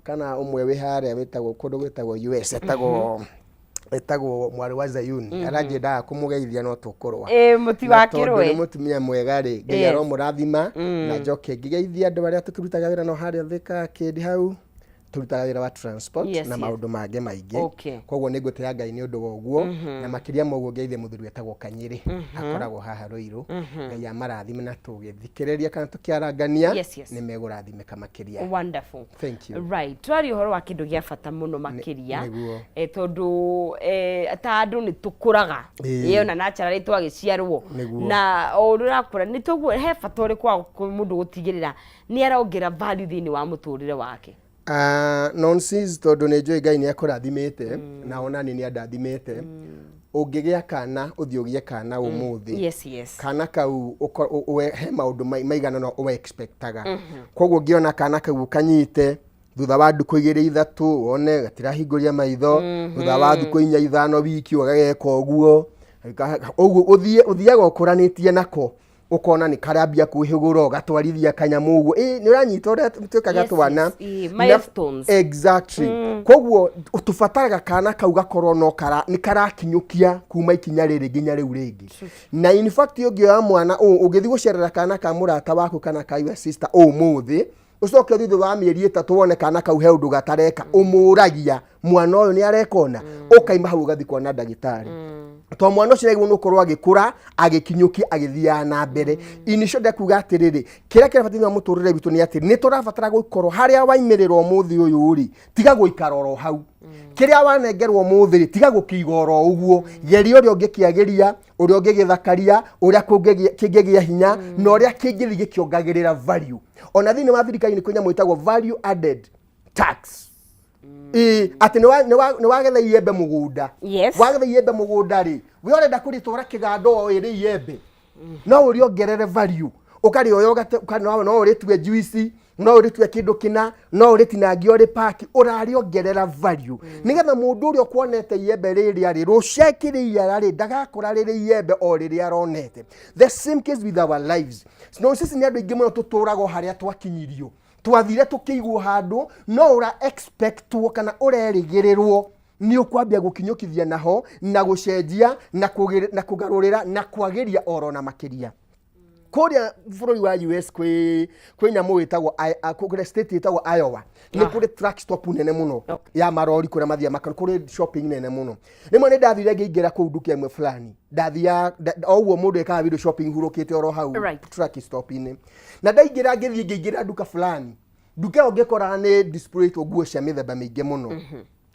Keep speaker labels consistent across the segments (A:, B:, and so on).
A: Kana ũmwe wĩ harĩa wĩtagwo kũndũ gwĩtagwo US, etagwo mwarĩ wa Zayuni, aranjĩndaga kũmũgeithia no tũkũrũa.
B: Ĩ
A: Na tondũ
B: mũtiwakĩrwe.
A: nĩ mũtumia mwega rĩ, Ngai aromũrathima. Na njoke ngĩgeithia andũ arĩa tũkĩrutaga wĩra no harĩa Thika kĩndi hau, tũrutaga wĩra wa transport na maũndũ mangĩ maingĩ. Koguo nĩ ngũtĩĩa Ngai nĩ ũndũ wa ũguo, na makĩria ma ũguo ngeithie mũthuri wetagwo Kanyĩrĩ, akoragwo haha Rũirũ. Ngai amarathime, na tũgĩthikĩrĩria kana tũkĩarangania nĩ megũrathimĩka makĩria.
B: Wonderful.
A: Thank you.
B: Right, twaria ũhoro wa kĩndũ gĩa bata mũno makĩria. Tondũ ta andũ nĩ tũkũraga. Ĩ ona naturally twagĩciarwo. Na o ũrĩa ũrakũra nĩ tũguo, he bata ũrĩkũ wa mũndũ gũtigĩrĩra nĩ arongera value thĩinĩ wa mũtũrĩre wake?
A: Nonsense, tondũ nĩ njũĩ Ngai nĩ akũrathimĩte, na ona niĩ nĩ andathimĩte. Ũngĩgĩa kana, ũthiĩ ũgĩe kana ũmũthĩ, kana kau he maũndũ maigana no ũ expectaga. Koguo ũngĩona kana kau ũkanyite, thutha wa ndukũ 2 3 wone gatirahingũria maitho, thutha wa thikũ 4 5 wiki ũgageka ũguo ũguo, ũthiĩ ũthiaga ũkũranĩtie nako, ũkona nĩ karambia kwĩhũgũra, ũgatwarithia kanyamũ ũguo. Ĩ nĩ ũranyita ũrĩa twĩkaga twana?
B: Milestones.
A: Exactly. Koguo tũbataraga kana kau gakorwo no kara nĩ karakinyũkia kuma ikinya rĩrĩ nginya rĩu rĩngĩ. Na in fact, ũngĩoya mwana ũũ, ũngĩthiĩ gũcerera kana ka mũrata waku kana ka your sister ũmũthĩ, ũcoke thutha wa mĩeri 3 wone kana kau he ũndũ gatareka, ũmũragia, "Mwana ũyũ nĩ areka ũna?" Ũkaima hau ũgathiĩ kuona ndagĩtarĩ, to mwana ũcio nĩagĩrĩirwo nĩ gũkorwo agĩkũra, agĩkinyũkia, agĩthiaga na mbere. In short, ndekuga atĩrĩrĩ, kĩrĩa kĩrabatarania mũtũrĩre witũ nĩ atĩ nĩ tũrabatara gũkorwo harĩa waimĩrĩra ũmũthĩ ũyũ rĩ, tiga gũikara oro hau. Kĩrĩa wanengerwo ũmũthĩ rĩ, tiga gũkĩiga oro ũguo. Geria ũrĩa ũngĩkĩagĩria, ũrĩa ũngĩgĩthakaria, ũrĩa kĩngĩgĩa hinya, na ũrĩa kĩngĩthiĩ gĩkĩongagĩrĩra value. Ona thĩinĩ wa thirikari nĩ kwĩ nyamũ ĩtagwo value added tax. Ĩĩ, atĩ nĩ wagetha iembe mũgũnda. Wagetha iembe mũgũnda rĩ, we ũrenda kũrĩtwara kĩganda o ĩrĩ iembe, no ũrĩongerere value, ũkarĩoya no ũrĩtue juice, no ũrĩtue kĩndũ kĩna, no ũrĩtinangie ũrĩpaki, ũrarĩongerera value nĩgetha mũndũ ũrĩa ũkuonete iembe rĩrĩa rĩ rũcio akĩrĩiara rĩ, ndagakora rĩrĩ iembe o rĩrĩa aronete. The same case with our lives. No sisi nĩ andũ aingĩ mũno tũtũraga o harĩa twakinyirio, twathire tũkĩigwo handũ, no ũra expectwo kana ũrerĩgĩrĩrwo nĩ ũkwambia gũkinyũkithia naho na gũcenjia na kũgarũrĩra na kwagĩria oro na makĩria. Kũrĩa bũrũri wa US kwĩ nyamũ ĩtagwo kũrĩ state ĩtagwo Iowa, nĩ kũrĩ truck stop nene mũno ya marori kũrĩa mathiaga kũrĩ shopping nene mũno. Rĩmwe nĩ ndathire ngĩingĩra kũu nduka ĩmwe fulani, ndathiaga o ũguo mũndũ ekaga window shopping hurũkĩte oro hau truck stop-inĩ, na ndaingĩra ngĩthiĩ ngĩingĩra nduka fulani. Nduka ĩyo ngĩkora nĩ displaytwo nguo cia mĩthemba mĩingĩ mũno,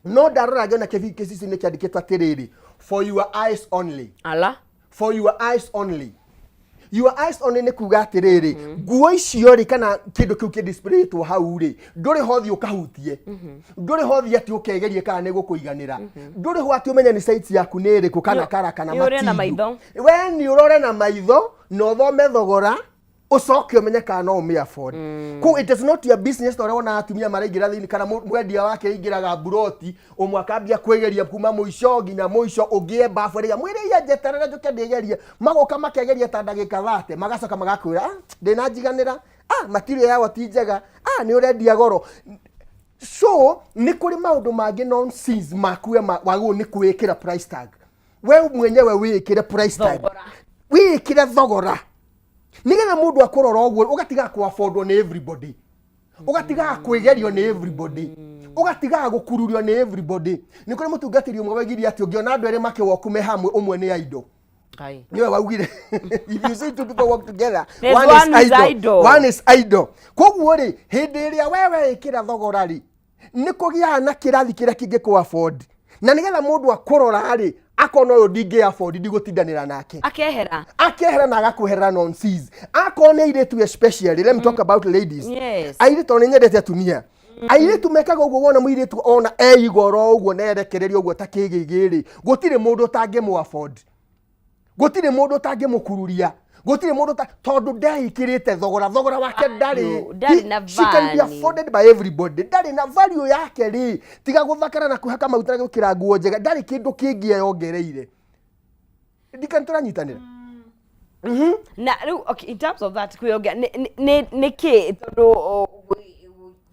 A: no ndarora ngĩona kĩcicio-inĩ kĩandĩkĩtwo atĩrĩrĩ, "For your eyes only."
B: Ala.
A: "For your eyes only." "Your eyes only" nĩ kuga atĩrĩrĩ, nguo icio rĩ, kana kĩndũ kĩu kĩdisplaytwo hau rĩ, ndũrĩ ho thiĩ ũkahutie, ndũrĩ ho thiĩ atĩ ũkegerie kana nĩ gũkũiganĩra, ndũrĩ ho atĩ ũmenye nĩ size yaku nĩ ĩrĩkũ kana kara kana
B: Nĩ ũrĩe na
A: material.
B: Maitho.
A: We nĩ ũrore na maitho na ũthome thogora, ũcoke ũmenye kana no ũmĩ afford. Koguo it is not your business, ta ũrĩa wonaga atumia maraingĩra thĩinĩ kana mwendia wake aingĩraga mburoti ũmwe akambia kwĩgeria kuma mũico nginya mũico, ũngĩ e bafu arĩga, "Mwĩre iya njeterere njũke ndĩgerie." Magoka makegeria ta ndagĩka 30, magacoka magakwĩra, "Ah, ndĩnanjiganĩra, ah, material yawa ti njega, ah, nĩ ũrendia goro." So nĩ kũrĩ maũndũ mangĩ nonsense maku wagĩrĩirwo nĩ kwĩĩkĩra price tag. We mwenyewe wĩĩkĩre price tag.
B: Thogora.
A: Wĩĩkĩre thogora nĩgetha mũndũ akũrora ũguo, ũgatigaga kũ-affordwo nĩ everybody, ũgatigaga kwĩgerio nĩ everybody, ũgatigaga gũkururio nĩ everybody. Nĩ kũrĩ mũtungatĩri ũmwe waigire atĩ ũngĩona andũ erĩ makĩwoku me hamwe, ũmwe nĩ idle.
B: Ngai.
A: Niwe waugire, if you see two people walk together,
B: there's
A: one is
B: one who is
A: idle.
B: Idle.
A: One is idle. Koguo rĩ, hĩndĩ ĩrĩa we weĩkĩra thogora rĩ, nĩ kũgĩaga na kĩrathi kĩrĩa kĩngĩkũ afford, na nĩgetha mũndũ akũrora rĩ, akona ũyũ ndingĩ afford, ndigũtindanĩra nake.
B: Akehera.
A: Akehera na agakweherera nonsense. Akorwo nĩ airĩtu especially, let me talk about ladies. Airĩtu, tondũ nĩ nyendete atumia, airĩtu mekaga ũguo. Wona mũirĩtu ona e igoro ũguo na erekererio ũguo ta kĩgĩgĩ rĩ, gũtirĩ mũndũ ũtangĩmũ afford, gũtirĩ mũndũ ũtangĩmũkururia, gũtirĩ mũndũ ta tondũ ndeĩkĩrĩte thogora, thogora wake ndarĩ
B: Value, ndarĩ na
A: she can be
B: value.
A: afforded by everybody. Ndarĩ na value yake rĩ, tiga gũthakara na kwĩhaka maguta na gwĩkĩra nguo njega, ndarĩ kĩndũ kĩngĩ eyongereire. Ndikani tũranyitanĩra?
B: Na rĩu, okay, in terms of that kwĩyongera nĩ kĩ, tondũ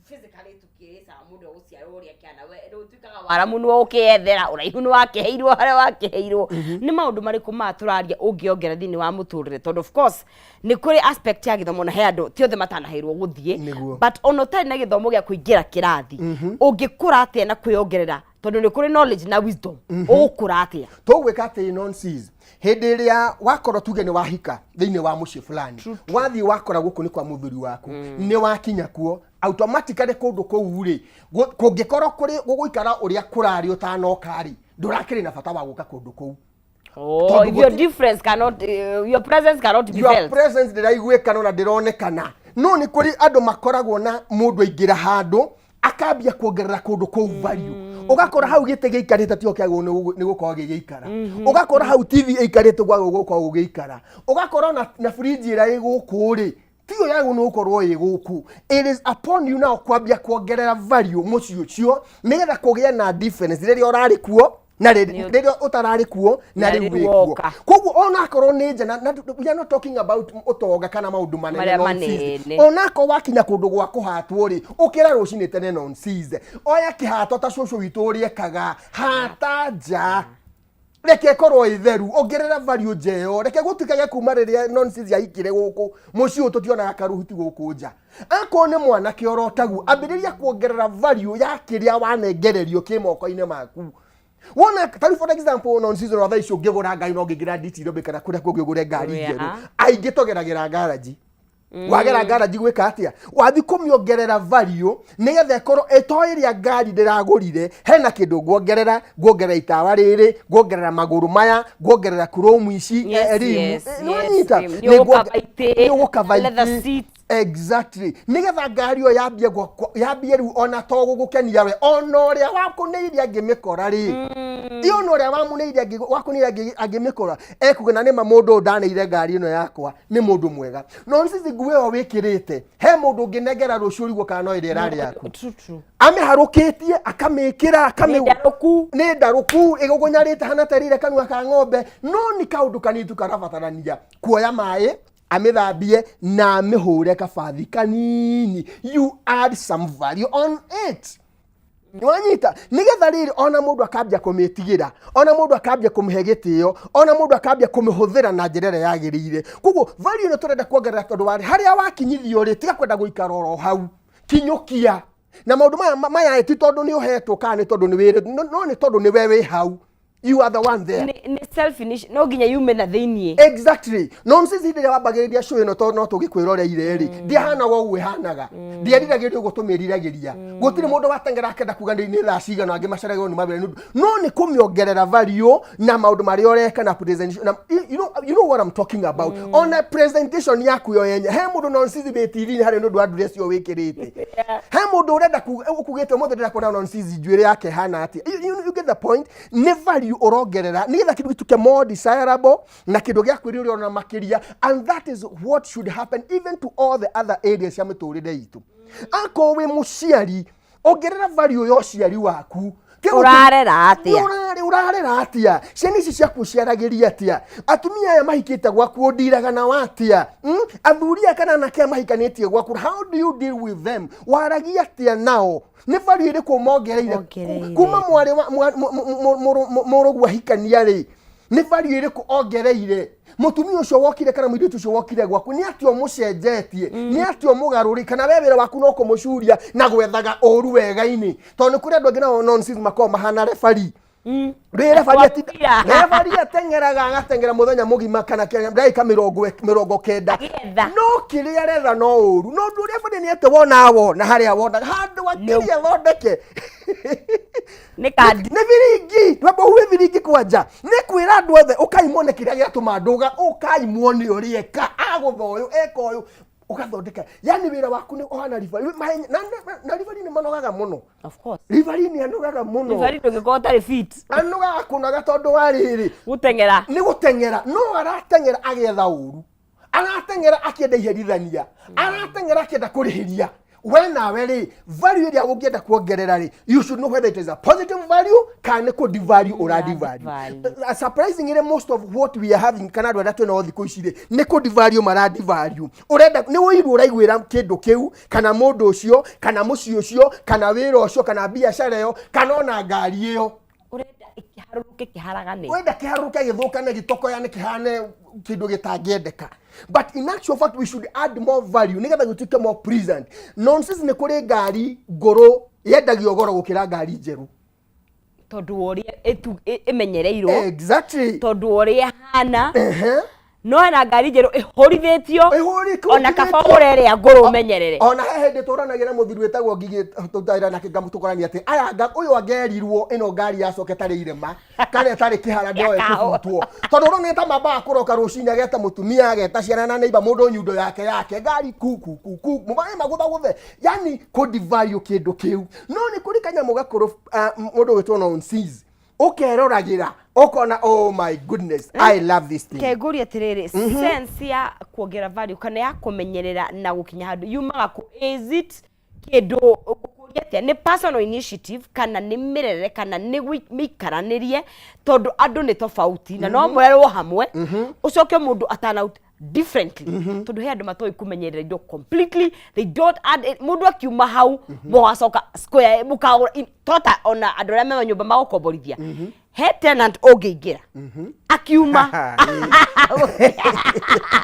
B: physically tukĩrĩ sawa. Mũndũ egũciarwo ũrĩa akĩhana, we rĩu ũtuĩkaga waramu nĩwe ũkĩyethera, ũraihu nĩ wakĩheirwo harĩa wakĩheirwo. Nĩ maũndũ marĩkũ maya tũraria ũngĩongerera thĩinĩ wa mũtũrĩre? Tondũ of course nĩ kũrĩ aspect ya gĩthomo na he andũ ti othe matanaheirwo gũthiĩ. But ona ũtarĩ na gĩthomo gĩa kũingĩra kĩrathi, ũngĩkũra atĩa na kwĩyongerera? Tondũ nĩ kũrĩ knowledge na wisdom. Ũgũkũra atĩa?
A: Tũgwĩka atĩ nonsense hĩndĩ ĩrĩa wakorwo, tuge nĩ wahika thĩinĩ wa mũciĩ fulani, wathiĩ wakora gũkũ nĩ kwa mũthuri waku, nĩ wakinya kuo automatically kũndũ kũu rĩ, kũngĩkorwo kũrĩ gũgũikara ũrĩa kũrarĩ ũtanoka rĩ, ndũrakĩrĩ na bata wa gũka kũndũ kũu.
B: Oh, Tondũ if your difference cannot, your presence cannot be
A: your
B: felt.
A: Presence ndĩraiguĩkana na ndĩronekana. No nĩ kũrĩ andũ makoragwo na mũndũ aingĩra handũ akambia kuongerera kũndũ kũu value. Ũgakora hau gĩtĩ gĩikarĩte tio kĩagwo nĩ gũkorwo gĩgĩikara, ũgakora hau TV ĩikarĩte gwagwo gũkorwo gũgĩikara, ũgakora na fridge ĩrĩa ĩ gũkũ rĩ, tiyo yagwo nĩ gũkorwo ĩ gũkũ. It is upon you now kwambia kuongerera value mũciĩ ũcio nĩgetha kũgĩe na difference rĩrĩa ũrarĩ kuo na rĩrĩa ũtararĩ kuo na
B: Na
A: rĩu
B: rĩu
A: wĩ kuo.
B: woka.
A: Koguo onakorwo nĩ nja na we are not talking about ũtonga kana maũndũ manene.
B: Marĩa
A: Nonsense.
B: Manene.
A: Onakorwo wakinya kũndũ gwa kũhatwo rĩ, ũkĩra rũcinĩ tene, nonsense, oya kĩhato ta cũcũ witũ ũrĩa ekaga, hata nja, reke ĩkorwo ĩ theru, ongerera value nja ĩyo, reke gũtuĩkage kuma rĩrĩa nonsense yahikire gũkũ mũciĩ ũyũ tũtionaga karuhuti gũkũ nja. Akorwo nĩ mwanake orotagu, ambĩrĩria kuongerera value ya kĩrĩa wanengererio kĩ moko-inĩ maku. Wona tarĩu, for example, nonsense, wa thaa ici ũngĩgũra ngari, no ũngĩingĩra DT kana kũrĩa kũngĩ ũgũre ngari njerũ, aingĩ tũgeragĩra ngaraji. Wagera ngaraji gwĩka atĩa? Wathi kũmĩongerera value nĩgetha ĩkorwo ĩto ĩrĩa ngari ndĩragũrire. Hena kĩndũ nguongerera, nguongerera itawa rĩrĩ, nguongerera magũrũ maya, nguongerera chrome ici, rim. Nĩwanyita?
B: Rim. Nĩ ũgũkaba itĩ,
A: Nĩ ũgũkaba
B: leather
A: itĩ.
B: seat.
A: Exactly, nĩgetha ngari ĩyo yambie yambie rĩu ona to gũgũkenia we, ona ũrĩa wakũnĩire angĩmĩkora rĩ, iyo ona ũrĩa wamũnĩire wakũnĩire angĩmĩkora ekuga na nĩma mũndũ ũyũ ndanĩire ngari ĩno yakwa nĩ mũndũ mwega. No nĩ nguo ĩyo wĩkĩrĩte, he mũndũ ũngĩnengera rũciũ ũrigwo kana no ĩrĩa ĩrarĩ yaku.
B: True, true.
A: Amĩharũkĩtie, akamĩkĩra,
B: Nĩ ndarũku.
A: Nĩ ndarũku, ĩgũgũnyarĩte hana terire kanua ka ng'ombe, no nĩ kaũndũ kanini tu karabatarania kuoya maĩ amĩthambie na amĩhũre kabathi kanini. You add some value on it, wanyita? Nigetha rĩrĩ ona mũndũ akambia kũmĩtigĩra, ona mũndũ akambia kũmĩhe gĩtĩo, ona mũndũ akambia kũmĩhũthĩra na njĩra ĩrĩa yagĩrĩire. Koguo value ĩno tũrenda kuongerera tondũ warĩ harĩa wakinyithio rĩ, tiga kwenda gũikara oro hau, kinyũkia na maũndũ maya. Maya ti tondũ nĩ ũhetwo kana nĩ tondũ nĩ wĩrĩ, no nĩ tondũ nĩ we wĩ hau. You are the one there.
B: Nĩ self initiative, no nginya yume na thĩiniĩ.
A: Exactly. Nonsense, hĩndĩ ĩrĩa wambagĩrĩria show ĩno, tondũ no tũgĩkwĩroreire rĩ, ndiahanaga ũguo ĩhanaga, ndieriragĩria ũguo tũmĩriragĩria. Gũtirĩ mũndũ wateng'era akenda kuga nĩ thaa cigana, angĩ maceragĩrwo nĩ mawĩra no nĩ kũmĩongerera value na maũndũ marĩa ũreka na presentation na you know what I'm talking about. Ona presentation yaku yo yenye, he mũndũ, nonsense, wĩ TV-inĩ harĩa nĩ ũndũ wa dress ĩyo wĩkĩrĩte. He mũndũ ũrenda ũkugĩte ũmũthĩ ndĩrenda kuona nonsense njuĩrĩ yake hana atĩa. You get the point? Nĩ value ũrongerera nĩgetha kĩndũ gĩtuĩke more desirable na kĩndũ gĩa kwĩrĩrwo ona makĩria. And that is what should happen even to all the other areas cia mĩtũrĩre itũ. Akorwo wĩ mũciari, ongerera value ya ũciari waku.
B: Ũrarera atĩa?
A: Ũrarera atĩa ciana ici ciaku? Ũciaragĩria atĩa atumia aya mahikĩte gwaku? Ũndiraga nao atĩa? Athuri aya kana anake aya mahikanĩtie gwaku, how do you deal with them? Waragia atĩa nao? Nĩ value ĩrĩkũ mongereire?
B: Mongereire.
A: Kuma mwarĩ wa mũrũguo ahikania rĩ, nĩ value ĩrĩkũ ongereire? Mũtumia ũcio wokire kana mũirĩtu ũcio wokire gwaku, nĩ atĩa ũmũcenjetie? Nĩ atĩa ũmũgarũri? Kana we wĩra waku no kũmũcuria na gwethaga ũru wega-inĩ? Tondũ nĩ kũrĩ andũ angĩ nao nonsense makoragwo mahana refari. Rĩ refari
B: Wa mũbira.
A: Refari ateng'eraga, agateng'era mũthenya mũgima kana ndagĩka 90.
B: Agĩetha.
A: No kĩrĩa aretha no ũru. No ũndũ ũrĩa bata nĩ atĩ wona wona harĩa wona handũ akĩria thondeke.
B: Nĩ kandi.
A: Nĩ biringi, twamba ũhuhe biringi kwanja, nĩ kwĩra andũ othe ũkai muone kĩrĩa gĩatũma ndũga, ũkai muone ũrĩa eka agũtha ũyũ eka ũyũ ũgathondeka. Yani wĩra waku nĩ ũhana ribari na ribari nĩ manogaga mũno.
B: Of course.
A: Ribari nĩ anogaga mũno.
B: Ribari ndũngĩkorwo ũtarĩ fit.
A: Anogaga kũnoga tondũ wa rĩrĩ
B: gũteng'era.
A: Nĩ gũteng'era, no arateng'era agĩetha ũru, arateng'era akĩenda iherithania, arateng'era akĩenda kũrĩhĩria. We nawe rĩ, value ĩrĩa ũngĩenda kuongerera rĩ, you should know whether it is a positive value kana nĩ kũ devalue ũra devalue.
B: Devalue.
A: Surprisingly, most of what we are having, kana andũ arĩa twĩnao thikũ ici rĩ, nĩ kũ devalue mara devalue. Ũrenda nĩ ũiru ũraiguĩra kĩndũ kĩu kana mũndũ ũcio kana mũciĩ ũcio kana wĩra ũcio kana biacara ĩyo kana ona ngari ĩyo.
B: Ũrenda ĩkĩharũrũke, kĩharagane.
A: Wenda kĩharũrũke, gĩthũkane, gĩtokoyane, kĩhane kĩndũ gĩtangĩendeka, but in actual fact we should add more value nĩgetha gĩtuĩke more pleasant. Nonsense, nĩ kũrĩ ngari ngũrũ yendagio goro gũkĩra ngari njerũ.
B: Tondũ wa ũrĩa ĩmenyereirwo. Tondũ wa ũrĩa ĩhana. No hena ngari njerũ ĩhũrithĩtio. Ona kaba ũgũre ĩrĩa ngũrũ ũmenyerere.
A: Ona he hĩndĩ tũranagĩra mũthuri wĩtagwo Ngigĩ, tũtaira nake ngamũtũkorania atĩ aya ũyũ angerirwo ĩno ngari yacoke tarĩ irema kana ĩtarĩ kĩhara ndoe
B: Yakaho.
A: kũbutwo, tondũ ũrona ta mambaga kũroka rũcinĩ, ageta mũtumia, ageta ciana na neighbor, mũndũ nyundo yake yake ngari ku ku ku ku mũmaĩ magũthagũthe, yani kũ devalue kĩndũ kĩu. No nĩ kũrĩ kanyamũ gakũrũ, mũndũ ũgĩtwo nonsense, ũkeroragĩra ũkona, "Oh my goodness, I love this thing."
B: Kengũria atĩrĩrĩ, sense ya kuongerera value kana ya kũmenyerera na gũkinya handũ yumaga kũ? Is it kĩndũ ngũkũria atĩa, nĩ personal initiative kana nĩ mĩrerere kana nĩ mĩikaranĩrie? Tondũ andũ nĩ tofauti na no mũrerwo hamwe, ũcoke mũndũ a turn out differently, tondũ he andũ matoĩ kũmenyerera indo completely. They don't add it. Mũndũ akiuma hau mũgacoka square mũkagũra tota ona andũ arĩa me nyũmba magũkomborithia, he tenant ũngĩingĩra akiuma.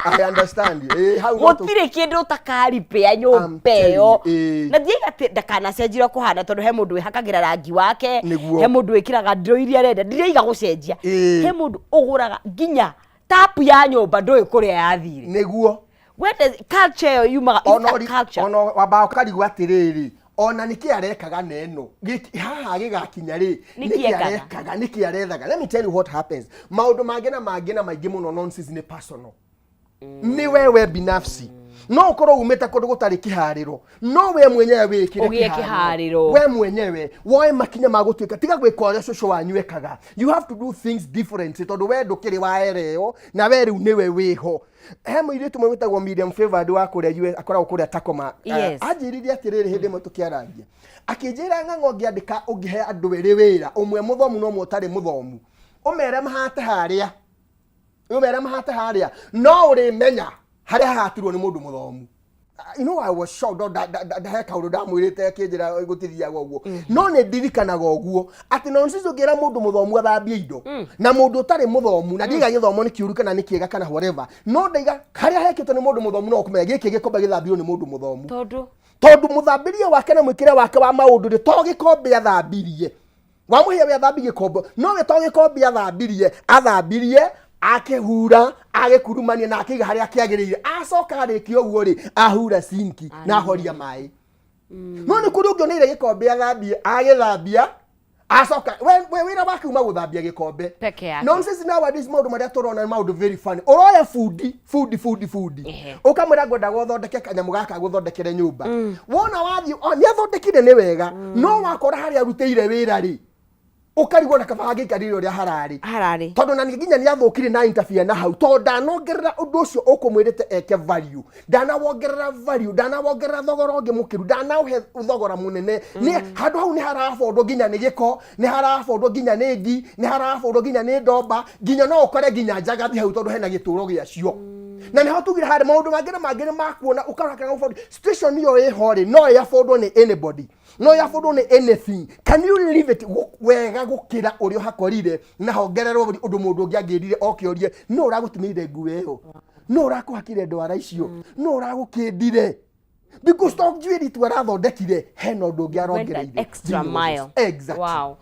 A: I understand you. Hau no
B: Gũtirĩ kĩndũ ũtakaripĩa nyũmba
A: telling
B: ĩyo.
A: you,
B: Na ndiaiga atĩ ndakanacenjire kũhana, tondũ he mũndũ wĩhakagĩra rangi wake.
A: Nĩguo.
B: He mũndũ wĩkĩraga ndiro iria arenda, ndiraiga gũcenjia. He mũndũ ũgũraga nginya tapu ya nyũmba, ndũĩ kũrĩa yathire. Where does culture ĩyo yumaga? Is
A: Ona
B: it a culture?
A: Ona wambaga ũkarigwo atĩrĩrĩ, ona nĩkĩ arekaga na ĩno haha gĩgakinya rĩ?
B: Nĩkĩ
A: Nĩkĩ
B: ekaga?
A: arekaga? Nĩkĩ arethaga? Let me tell you what happens. Maũndũ mangĩ na mangĩ na maingĩ mũno, nonsense, nĩ personal, nĩ wewe binafsi. No ũkorwo umĩte kũndũ gũtarĩ kĩharĩro, no we mwenyewe wĩkĩre
B: Ũgĩe kĩharĩro.
A: We mwenyewe woe makinya ma gũtuĩka, tiga gwĩka ũrĩa cũcũ wanyu ekaga. You have to do things differently, tondũ we ndũkĩrĩ wa era ĩyo na we rĩu nĩwe wĩho. He mũirĩtu ũmwe wĩtagwo Miriam Favored wa kũrĩa US, akoragwo kũrĩa Tacoma. Anjĩrire atĩrĩrĩ, hĩndĩ ĩmwe tũkĩarangia akĩnjĩra, "Ng'ang'a, ũngĩandĩka, ũngĩhe andũ erĩ wĩra, ũmwe mũthomu na ũmwe ũtarĩ mũthomu, ũmere mahate harĩa, ũmere mahate harĩa, no ũrĩmenya harĩa hahatirwo nĩ mũndũ mũthomu." I was shocked. No ndahe kaũndũ ndamwĩrĩte, akĩnjĩra gũtithiaga ũguo, no nĩ ndirikanaga ũguo atĩ nonsense, ũngĩra mũndũ mũthomu athambie indo na mũndũ ũtarĩ mũthomu, na ndiga gĩthomo nĩ kĩũru kana nĩ kĩega kana whatever, no ndaiga harĩa hekĩtwo nĩ mũndũ mũthomu, no ũkũmenya gĩkĩ gĩkombe gĩthambirwo nĩ mũndũ mũthomu.
B: Tondũ
A: Tondũ mũthambĩrie wake na mwĩkĩre wake wa maũndũ rĩ, to gĩkombe athambirie, wamũhe we athambi gĩkombe, no we to gĩkombe athambirie, athambirie, akĩhura, agĩkurumania na akĩiga harĩa kĩagĩrĩire, acoka arĩkia ũguo rĩ, ahura sinki na ahoria maĩ. No nĩ kũrĩ ũngĩ oneire gĩkombe athambie, agĩthambia, acoka we wĩra wake uma gũthambia gĩkombe.
B: Peke yake.
A: Nonsense, nowadays maũndũ marĩa tũrona nĩ maũndũ very funny. Ũroya bundi, bundi, bundi, bundi, ũkamwĩra, "Ngwendaga ũthondeke kanyamũ gaka gũthondekere nyũmba." Wona wathiĩ, oh, nĩ athondekire, nĩ wega, no wakora harĩa arutĩire wĩra rĩ, ũkarigwo na kaba hangĩikarire ũrĩa hararĩ.
B: Hararĩ.
A: Tondũ na nginya nĩ athũkire na interfere na hau, tondũ ndanongerera ũndũ ũcio ũkũmwĩrĩte eke value, ndanawongerera value, ndanawongerera thogora ũngĩ mũkĩru, ndanaũhe thogora mũnene. Nĩ handũ hau nĩ harabondwo nginya nĩ gĩko, nĩ harabondwo nginya nĩ ngi, nĩ harabondwo nginya nĩ ndomba, nginya no ũkore nginya njagathi hau, tondũ hena gĩtũro gĩacio. Na nĩho tugire harĩ maũndũ mangĩ na mangĩ nĩ makuona ũkarora kana afford situation ĩyo ĩho rĩ, no ĩ affordwo nĩ anybody, no ĩ affordwo nĩ anything. Can you leave it wega gũkĩra ũrĩa ũhakorire, na hongererwo ũndũ mũndũ ũngĩ angĩrire oke orie, no ũragũtumĩire nguo ĩyo, no ũrakũhakire ndwara icio, no ũragũkĩndire? Because to njuĩrĩ tu arathondekire, hena ũndũ ũngĩ
B: Went an
A: arongereire
B: extra
A: thĩinĩ wa
B: mile.
A: ũcio. Exactly.
B: Wow.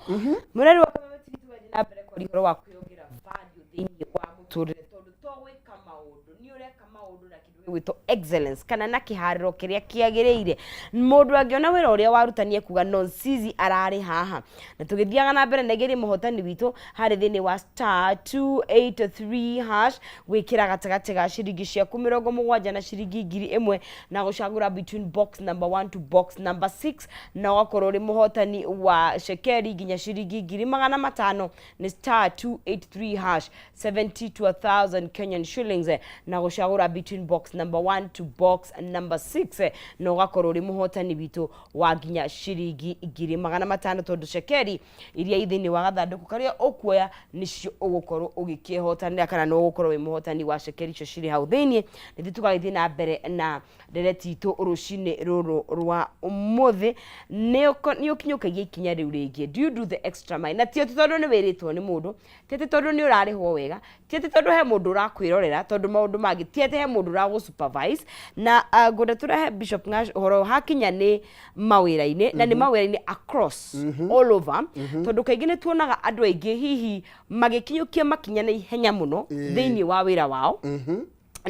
B: Mũreri wa Kameme TV, tũgathiĩ na mbere kwaria ũhoro wa kwĩyongerera value thĩinĩ wa mũtũrĩre, tondũ to gwĩka maũndũ, nĩ ũreka maũndũ na kĩndũ gĩgwĩtwo excellence kana na kĩharĩro kĩrĩa kĩagĩrĩire. Mũndũ angĩona wĩra ũrĩa warutania kuga Nonsizi ararĩ haha. Na tũgĩthiaga na mbere na igerie mũhotani witũ harĩ thĩinĩ wa *283#, gwĩkĩra gatagatĩ ga ciringi ciaku 70 na ciringi 1000 na gũcagũra between box number 1 to box number 6, na ũgakorwo ũrĩ mũhotani wa cekeri nginya ciringi 500,000. Nĩ *283#, 70 to 1000 Kenyan shillings, na Gũcagũra between box number 1 to box number 6 na ũgakorwo ũrĩ mũhotani witũ wa nginya ciringi 500,000, tondũ cekeri iria i thĩinĩ wa gathandũkũ karĩa ũkuoya nĩcio ũgũkorwo ũgĩkĩhotanĩra, kana nĩ ũgũkorwo wĩ mũhotani wa cekeri icio cirĩ hau thĩinĩ. Nĩthiĩ tũgagĩthiĩ na mbere na ndereti itũ rũcinĩ rũrũ rwa ũmũthĩ. Nĩ ũkinyũkagia ikinya rĩu rĩngĩ? Do you do the extra mile? Na ti atĩ tondũ nĩ wĩrĩtwo nĩ mũndũ, ti atĩ tondũ nĩ ũrarĩhwo wega, ti atĩ tondũ he mũndũ ũrakwĩrorera, tondũ maũndũ mangĩ ti atĩ he mũndũ ũragũ supervise. Na ngwenda tũrehe Bishop Ngash ũhoro hakinya nĩ mawĩra-inĩ, na nĩ mawĩra-inĩ across all over, tondũ kaingĩ nĩ tuonaga andũ aingĩ hihi magĩkinyũkia makinya na ihenya mũno thĩinĩ wa wĩra wao,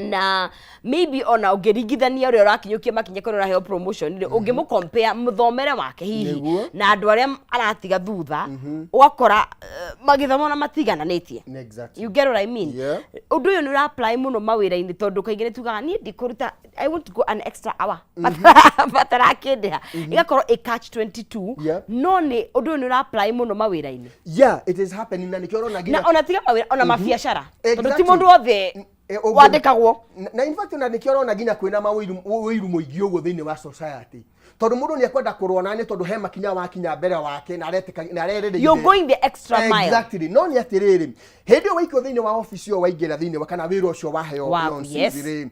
B: na maybe ona ũngĩringithania ũrĩa ũrakinyũkia makinya kũrĩa ũraheo promotion rĩ, ũngĩmũ compare mũthomere wake hihi na andũ arĩa aratiga thutha, ũgakora magĩthoma ona matigananĩtie. You get what I mean?
A: Yeah.
B: Ũndũ ũyũ nĩ ũra apply mũno mawĩra-inĩ, tondũ kaingĩ nĩ tugaga niĩ ndikũruta, I want to go an extra hour batarakĩndĩha, ĩgakorwo ĩ catch 22. No nĩ ũndũ ũyũ nĩ ũra apply mũno mawĩra-inĩ.
A: Yeah, it is happening, na nĩkĩo ũrona nginya
B: Na ona tiga mawĩra, ona mabiacara, tondũ ti mũndũ wothe wandĩkagwo.
A: Na in fact ona nĩkĩo ũrona nginya kwĩna mawĩiru wĩiru mũingĩ ũguo thĩinĩ wa society, tondũ mũndũ nĩ ekwenda kũrũa nani tondũ he makinya wakinya mbere wake na aretĩka na arerĩrĩire
B: You're going the extra mile.
A: Exactly. No nĩ atĩrĩrĩ, hĩndĩ ĩyo waikio thĩinĩ wa ofici ĩyo, waingĩra thĩinĩ wa kana wĩra ũcio waheo nonsense rĩ,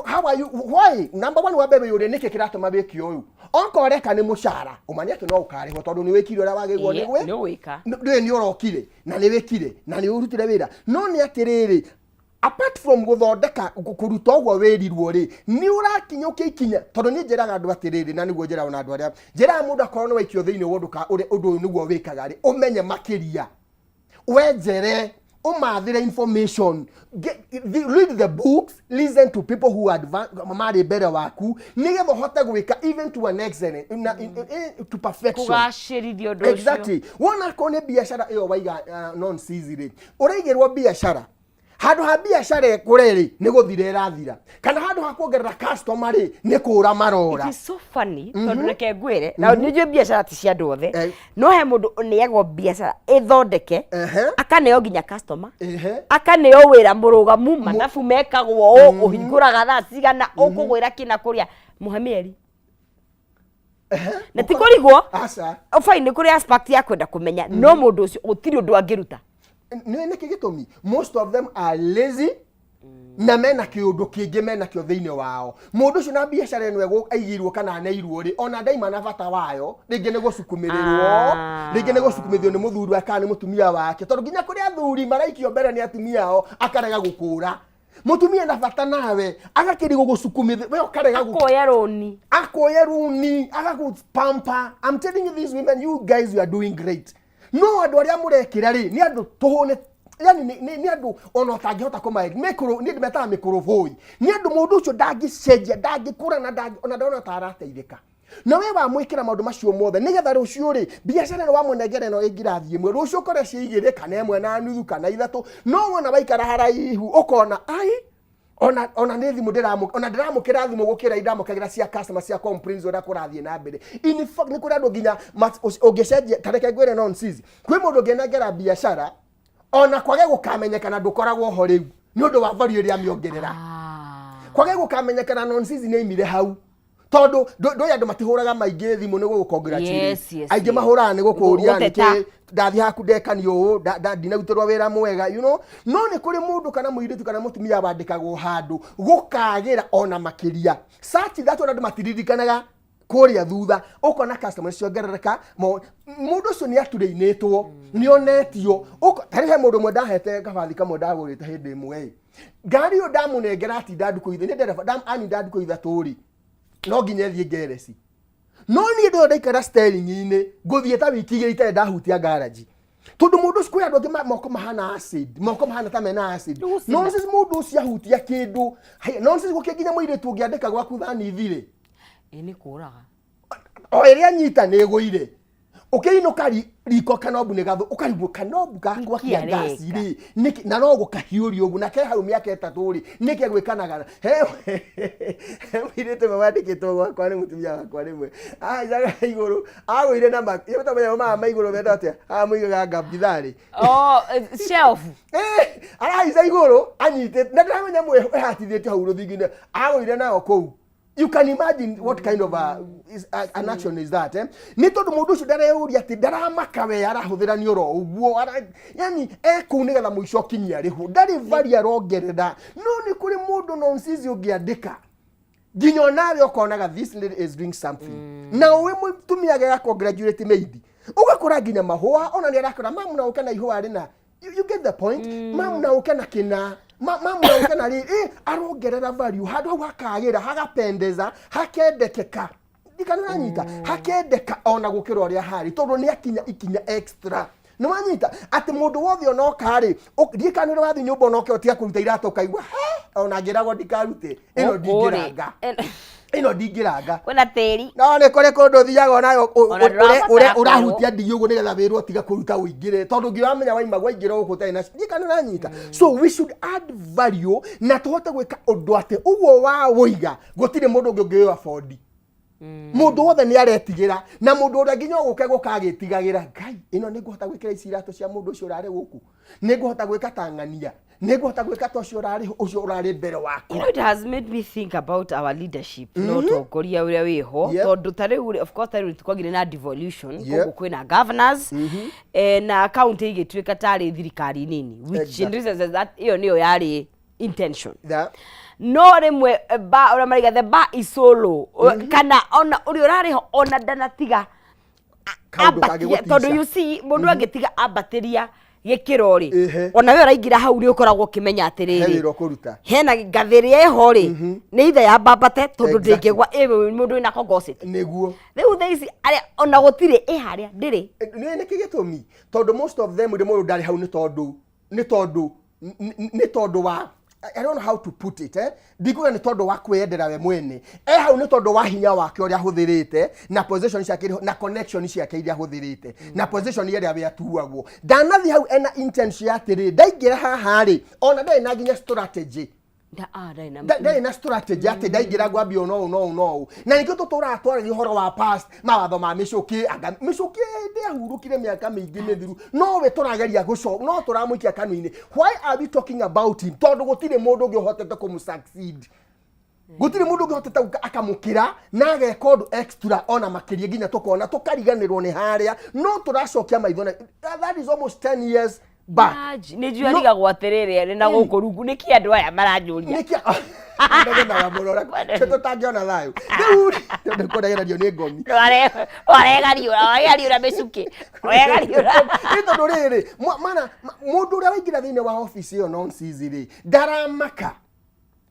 A: how are you, why? Number one, wambe wĩyũrie nĩkĩ kĩratũma wĩke ũyũ. Okorwo ũreka nĩ mũcara, ũmanye atĩ no ũkarĩhwo tondũ nĩ wĩkire ũrĩa wagĩrĩirwo nĩ gwĩ
B: Nĩ ũgwĩka.
A: Ndũĩ nĩ ũrokire na nĩ wĩkire na nĩ ũrutire wĩra. No nĩ atĩrĩrĩ, apart from gũthondeka kũruta ũguo wĩrirwo rĩ, nĩ ũrakinyũkia ikinya, tondũ niĩ njĩraga andũ atĩrĩrĩ, na nĩguo njĩraga ona andũ arĩa njĩraga mũndũ akorwo nĩ waikio thĩinĩ wa ũndũ ũrĩa ũndũ ũyũ nĩguo wĩkaga rĩ, ũmenye makĩria, wenjere, ũmathĩre information. Read the books, listen to people who advance, marĩ mbere waku, nĩgetha ũhote gwĩka even to an excellent na, in, to perfection.
B: Kũgacĩrithia ũndũ ũcio.
A: Exactly. Wona akorwo nĩ biacara ĩyo waiga, non rĩ, ũraigĩrwo biacara, handũ ha biacara ĩkũre rĩ, nĩ gũthira ĩrathira, kana handũ ha kuongerera customer rĩ, nĩ kũra marora.
B: It is so funny, tondũ reke ngwĩre, na nĩ njũĩ biacara ti cia andũ othe, no he mũndũ ũneagwo biacara ĩthondeke, akaneo nginya customer, akaneo wĩra mũrũgamu, mathabu mekagwo ũũ, ũhingũraga thaa cigana, ũkũgwĩra kĩna kũrĩa, mũhe mĩeri na ti kũrigwo.
A: Aca.
B: Fine, nĩ kũrĩ aspect ya kwenda kũmenya, no mũndũ ũcio gũtirĩ ũndũ angĩruta.
A: Nĩ nĩkĩ gĩtũmi? Most of them are lazy na mena kĩũndũ kĩngĩ mena kĩo thĩinĩ wao. Mũndũ ũcio na biacara ĩno aigirwo kana aneirwo rĩ, ona ndaima na bata wayo, rĩngĩ nĩ gũcukumĩrĩrwo, rĩngĩ nĩ gũcukumithio nĩ mũthuri wake kana nĩ mũtumia wake, tondũ nginya kũrĩ athuri maraikio mbere nĩ atumia ao, akarega gũkũra. Mũtumia na bata nawe agakĩrigwo gũcukumithia, we ũkarega
B: akoya rũni.
A: Akoya runi, agagũpampa. I'm telling you, these women, you guys, you are doing great, no andũ arĩa mũrekĩra rĩ, nĩ andũ tũhũne, yani nĩ andũ ona ũtangĩhota kũma mĩkũrũ, niĩ ndĩmetaga mĩkũrũbũi. Nĩ andũ mũndũ ũcio ndangĩcenjia, ndangĩkũra, na ona ndona ta arateithĩka. Na we wamwĩkĩra maũndũ macio mothe nĩgetha rũciũ rĩ, biacara ĩno wamũnengera ĩno ĩngĩrathiĩ ĩmwe, rũciũ ũkore ciĩ igĩrĩ kana ĩmwe na nuthu kana ithatũ. No wona waikara haraihu ũkona ai ona nĩ thimũ ndĩramũ ona ndĩramũkĩra thimũ gũkĩra indamũkagĩra cia customer cia complaints ũrĩa kũrathiĩ na mbere. In fact, nĩ kũrĩ andũ nginya ũngĩcenjia, ta reke ngwĩre, nonsense, kwĩ mũndũ ũngĩnengera biacara ona kwage gũkamenyekana ndũkoragwo ho rĩu nĩ ũndũ wa value ĩrĩa amĩongerera. Kwage gũkamenyekana nonsense nĩ aimire hau, tondũ ndũĩ andũ matihũraga maingĩ thimũ nĩ gũgũ-congratulate. Aingĩ mahũraga nĩ gũkũria
B: Gũteta.
A: nĩkĩ ndathiĩ haku ndekanio ũũ, ndinarutĩrwo wĩra mwega. No nĩ kũrĩ mũndũ kana mũirĩtu kana mũtumia wandĩkagwo handũ gũkagĩra ona makĩria, such that ona andũ matiririkanaga kũrĩa thutha, ũkona customer ciongerereka. Mũndũ ũcio nĩ aturĩinĩtwo, nĩ onetio. Tarĩ he mũndũ ũmwe ndahete kabathi kamwe ndagũrĩte hĩndĩ ĩmwe ĩ, ngari ĩyo ndamũnengera atinda ndukũ ithe nĩ ndereba aninda ndukũ ithatũ rĩ, no nginya ĩthiĩ ngereci. No niĩ ndĩyo ndaikara steering-inĩ ngũthiĩ ta wiki 2 itarĩ ndahutia garage, tondũ mũndũ ũcio, kwĩ andũ angĩ moko mahana acid, moko mahana ta mena acid.
B: Nĩgũcina.
A: Nonsense, mũndũ ũcio ahutia kĩndũ. Haya, nonsense, gũkĩ nginya mũirĩtu ũngĩandĩka gwaku thani ithirĩ.
B: Ĩ nĩ kũraga.
A: O ĩrĩa nyita nĩ ĩgũire. Ũkĩinũka riko kanobu nĩ gathũ, ũkarigwo kanobu ga gwakia
B: Nĩkĩ
A: ngasi
B: areka?
A: rĩ nĩkĩ, na no gũkahiũria ũguo na ke hau mĩaka 3 rĩ, nĩkĩ gwĩkanaga? He mũirĩtu ũmwe wandĩkĩtwo gwakwa nĩ mũtumia wakwa, rĩmwe ahaicaga igũrũ, agũire na manyamũ maya ma igũrũ metagwo atĩa, haha mũigaga ngambitharĩ.
B: Oh, shelf.
A: Arahaica igũrũ anyitĩte na ndĩramenya nyamũ ĩhatithĩtio hau rũthingo-inĩ, agũire nayo kũu. You can imagine what kind of an action is that, eh? Nĩ tondũ mũndũ ũcio ndareyũria atĩ ndaramaka we arahũthĩra nĩ oro ũguo yani ekũu nĩgetha mũico kinyia arĩhwo, ndarĩ value arongerera. No nĩ kũrĩ mũndũ nonsense ũngĩandĩka nginya onawe ũkonaga this lady is doing something. Na ũĩ mũtumia gega congratulate maid, ũgakora nginya mahũa ona nĩ arakora mamu na ũke na ihũa rĩna. You get the point? Mamu na ũke na kĩna mamu na ũke na rĩ arongerera value handũ hau, hakagĩra, hagapendeza, hakendekeka, ndikana ũranyita, hakendeka ona gũkĩra ũrĩa harĩ, tondũ nĩ akinya ikinya extra. Nĩ wanyita atĩ mũndũ wothe onoka rĩ, ndiĩ kana nĩ wathiĩ nyũmba onoke ũtiga kũruta iratũ, ũkaigua he ona ngĩragwo ndikarute ĩno.
B: Gũkũ rĩ,
A: Ndingĩranga ĩno, ndingĩranga.
B: Kwĩna tĩri.
A: No nĩ kũrĩ kũndũ ũthiaga onayo
B: Ona ndũrabatara kwĩrwo.
A: Ũrahutia ndigi ũguo nĩgetha wĩrwo tiga kũruta ũingĩre, tondũ nginya wamenya waima waingĩra gũkũ ũtarĩ na ndiĩ kana ũranyita. So we should add value na tũhote gwĩka ũndũ atĩ ũguo wa wũiga gũtirĩ mũndũ ũngĩ ũngĩũĩ afford. Mũndũ wothe nĩ aretigĩra, na mũndũ ũrĩa nginya ũgũke gũka agĩtigagĩra, ngai ĩno nĩ ngũhota gwĩkĩra ici iratũ cia mũndũ ũcio ũrarĩ gũkũ, nĩ ngũhota gwĩka ta ng'ania, nĩ ngũhota gwĩka ta ũcio ũrarĩ, ũcio ũrarĩ mbere wakwa.
B: You know, it has made me think about our leadership na ũtongoria ũrĩa wĩho, tondũ ta rĩu rĩ, of course ta rĩu twagire na devolution, koguo kwĩna governors, na county igĩtuĩka tarĩ thirikari nini, which in reasons that ĩyo nĩyo yarĩ intention. No rĩmwe ba ũrĩa maraiga, the bar is so low, kana ona ũrĩa ũrarĩ ho ona ndanatiga
A: Kaũndũ
B: ambatie,
A: kangĩgũtica.
B: Tondũ you see, mũndũ angĩtiga ambatĩria gĩkĩro rĩ, ona we ũraingĩra hau nĩ ũkoragwo ũkĩmenya
A: He
B: atĩrĩrĩ,
A: wĩra ũkũruta.
B: Hena ngathĩ ĩrĩa ĩho rĩ, nĩ ithe yambambate, tondũ ndĩngĩgwa ĩ mũndũ wĩna kogoceti. Rĩu thaa ici arĩa ona gũtirĩ ĩ harĩa ndĩrĩ.
A: Nĩ nĩkĩ gĩtũmi? Tondũ most of them rĩ, mũndũ ndarĩ hau nĩ tondũ wa, I don't know how to put it, eh? Ndikuga nĩ tondũ wa kwĩyendera we mwene e hau, nĩ tondũ wa hinya wake ũrĩa ahũthĩrĩte na position ciake na connection ciake iria ahũthĩrĩte na position ĩrĩa we atuagwo. Ndanathiĩ hau ena intention ya atĩrĩ, ndaingĩra haha rĩ, ona ndarĩ na nginya strategy.
B: Ndarĩ na
A: Ndarĩ na strategy atĩ ndaingĩra ngwambia ũũ no ũũ no ũũ no ũũ, na nĩkĩo tũtũraga twaragia ũhoro wa past, mawatho ma mĩcũkĩ. Anga mĩcũkĩ ndĩahurũkire mĩaka mĩingĩ mĩthiru, no we tũrageria gũco no tũramũikia kanua-inĩ. Why are we talking about him? Tondũ gũtirĩ mũndũ ũngĩ ũhotete kũmũ succeed, gũtirĩ mũndũ ũngĩ ũhotete gũka akamũkĩra na ageka ũndũ extra ona makĩria, nginya tũkona tũkariganĩrwo nĩ harĩa no tũracokia maitho na that is almost 10 years back.
B: Nĩ njũĩ arigagwo atĩrĩrĩ, arĩ na gũkũ rungu, nĩkĩ andũ aya maranjũria?
A: Nĩkĩ ndegenaga mũno na tũtangĩona thayũ rĩu rĩ, tondũ kũregererio nĩ ngomi.
B: Waregariũra mĩcukĩ, waregariũra.
A: Nĩ tondũ rĩrĩ mana mũndũ ũrĩa waingĩra thĩinĩ wa ofici ĩyo nonsense rĩ, ndaramaka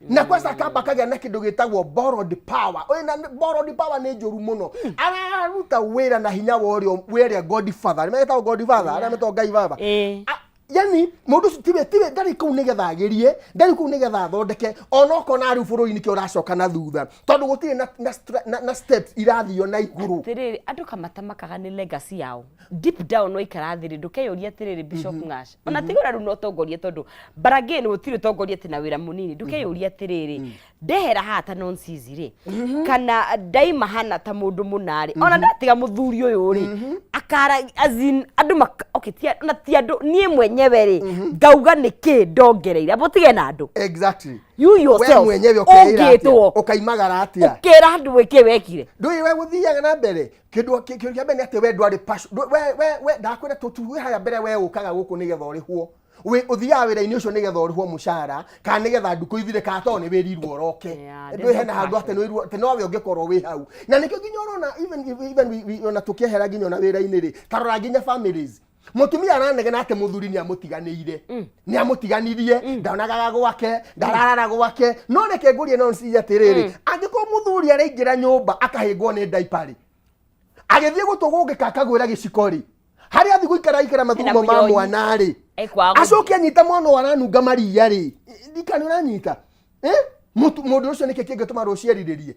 A: na kwanza akamba akagĩa na kĩndũ gĩtagwo borrowed power. Ĩĩ, na borrowed power nĩ njũru mũno. Araruta wĩra na hinya wa ũrĩa wa ũrĩa godfather, nĩ metagwo godfather, arĩa metagwo ngai baba. Yani mũndũ ũcio tiwe ndarĩ kũu nĩgetha agerie, ndarĩ kũu nĩgetha athondeke. Ona okona rĩu bũrũri nĩkĩo ũracoka na thutha, tondũ gũtirĩ na steps irathio na igũrũ.
B: Atĩrĩrĩ, andũ kamatamakaga nĩ legacy yao deep down. Waikara thĩ rĩ, ndũkeyũria atĩrĩrĩ, Bishop Ng'ash, ona tigora rĩu no ũtongorie, tondũ but again gũtirĩ ũtongoria atĩ na wĩra mũnini. Ndũkeyũria atĩrĩrĩ, ndehera haha ta nonsense rĩ, kana ndaima hana ta mũndũ mũna rĩ, ona ndatiga mũthuri ũyũ rĩ, akara as in andũ okay, na ti andũ, niĩ mwenyewe rĩ, ngauga nĩkĩ ndongereire abo tige na andũ. You
A: We
B: yourself
A: mwenyewe ũkeĩra atĩa?
B: ũngĩtwo
A: Ũkaimagara atĩa?
B: Ũkĩra andũ wĩkĩ wekire.
A: Ndũĩ we gũthiaga na mbere kĩndũ kĩndũ kĩa mbere nĩ atĩ we ndwarĩ passion. We ndakwĩra tũtuge harĩa mbere, we ũkaga gũkũ nĩgetha ũrĩhwo. Wĩ ũthiaga wĩra-inĩ ũcio nĩgetha ũrĩhwo mũcara, kana nĩgetha ndukũ ithire, kana tondũ nĩ wĩrirwo ũroke.
B: Yeah,
A: ndũĩ
B: there's no
A: hena handũ atĩ
B: passion.
A: nĩ wĩrirwo atĩ nowe ũngĩkorwo wĩ hau, na nĩkĩo nginya ũrona even ona tũkĩehera nginya ona wĩra-inĩ rĩ, tarora nginya families, mũtumia aranegena atĩ mũthuri nĩ amũtiganĩire, nĩ amũtiganirie, ndonagaga gwake, ndararara gwake. No reke ngũrie, no ncie atĩrĩrĩ, angĩkorwo mũthuri araingĩra nyũmba akahĩngwo nĩ diaper rĩ, agĩthiĩ gũtũgũngĩka akagwĩra gĩciko rĩ, harĩa athiĩ gũikara ikara mathugumo ma
B: mũnyonyi.
A: mwana rĩ,
B: Ekwaga
A: acoke anyita mwana ũyũ aranunga maria rĩ, ndikana ũranyita. Eh? Mũndũ ũcio nĩkĩ kĩngĩtũma rũciũ erirĩrie?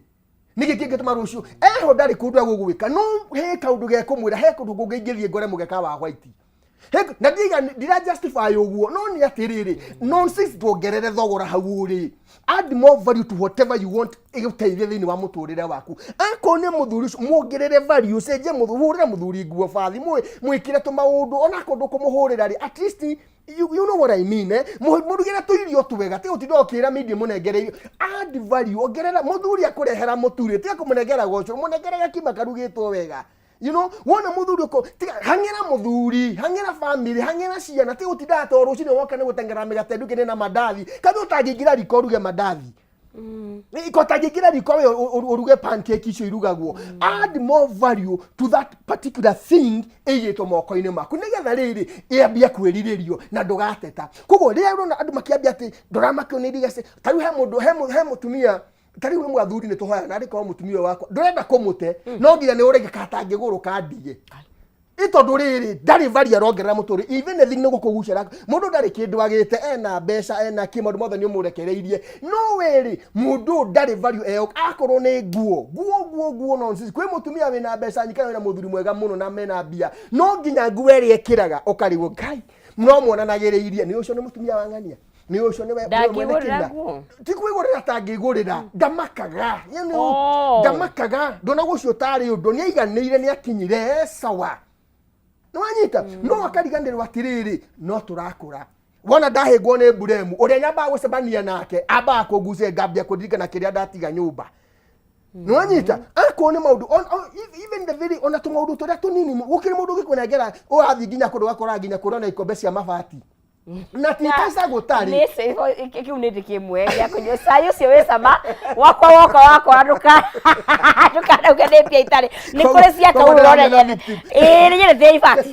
A: Nĩkĩ kĩngĩtũma rũciũ eho ndarĩ kũndũ egũgwĩka, no he kaũndũ gekũmwĩra, he kũndũ kũngĩ ingĩthiĩ ngore mũgeka wa white. Na ndiga ndira justify ũguo, no nĩ atĩrĩrĩ, nonsense, ndwongerere thogora hau ũrĩ, add more value to whatever you want ĩgũteithie thĩinĩ wa mũtũrĩre waku. Akorwo nĩ mũthuri ũcio, muongerere value, ũcenjie mũthuri, hũrĩra mũthuri nguo bathi, mwĩkĩre tũmaũndũ, onakorwo ndũkũmũhũrĩra rĩ, at least you know what I mean, eh? Mũrugĩre tũirio twega, tiga gũtinda ũkĩra media mũnengere irio. Add value, ongerera. Mũthuri akũrehera mũturĩ, tiga kũmũnengera goco, mũnengere gakima karugĩtwo wega. Wona mũthuri ũko tiga hang'ĩra mũthuri, hang'ĩra family, hang'ĩra ciana, tiga gũtinda atĩ o rũcinĩ woka nĩ gũteng'era mĩgate nduka-inĩ na mandathi. Kana ũtangĩingĩra riko ũruge mandathi, ko ũtangĩingĩra riko we ũruge pancake icio irugagwo. Add more value to that particular thing ĩigĩtwo moko-inĩ maku, nĩgetha rĩrĩ ĩambie kwĩrirĩrio na ndũgateta. Koguo rĩrĩa ũrona andũ makĩambia atĩ ndũramakio nĩ irigaci, ta rĩu he mũndũ, he mũtumia, ta rĩu rĩmwe athuri nĩ tũhoyaga na arĩkorwo mũtumia ũyũ wakwa ndũrenda kũmũte, no nginya nĩ ũrege katangĩgũrũka ndige ĩ, tondũ rĩrĩ ndarĩ value arongerera mũtũrĩ. Even anything nĩ gũkũgucĩra mũndũ ndarĩ kĩndũ agĩte, ena mbeca, ena kĩ, maũndũ mothe nĩ ũmũrekereirie, no wĩrĩ mũndũ ũyũ ndarĩ value eo. Akorwo nĩ nguo, nguo, nguo, nguo, nonsense. Kwĩ mũtumia wĩna mbeca nyingĩ kana wĩna mũthuri mwega mũno na mena mbia, no nginya nguo ĩrĩa ĩkĩraga ũkarigwo, Ngai, no muonanagĩrĩirie nĩ ũcio nĩ mũtumia wa ng'ania, nĩ ũcio nĩwe mwene
B: Ndangĩgũrĩra
A: kĩrĩa.
B: nguo?
A: Ti kwĩgũrĩra tangĩgũrĩra, ndamakaga. Yani, ndamakaga, ndona gũcio tarĩ ũndũ nĩ aiganĩire, nĩ akinyire, e sawa, nĩwanyita? No akariganĩrwo atĩrĩrĩ, no tũrakũra. Wona ndahĩngwo nĩ mburemu, ũrĩa nyambaga gũcemania nake ambaga kũngucia, ngambia kũririkana kĩrĩa ndatiga nyũmba, nĩwanyita? Akorwo nĩ maũndũ even the very ona tũmaũndũ tũrĩa tũnini, gũkĩrĩ mũndũ ũngĩkũnengera, ũrathiĩ nginya kũndũ ũgakora nginya kũrĩ ona ikombe cia mabati na ti kaica gũtarĩ.
B: Kĩu nĩ ndĩ kĩmwe gĩa kũnyua cai ũcio wĩ cama wakwa, woka wakora ndũkanauge nĩ mbia itarĩ, nĩ kũrĩ cia
A: Koguo
B: kau
A: ndĩragĩa
B: ũrona
A: na victim.
B: Ĩĩ, nĩ nyendete ibati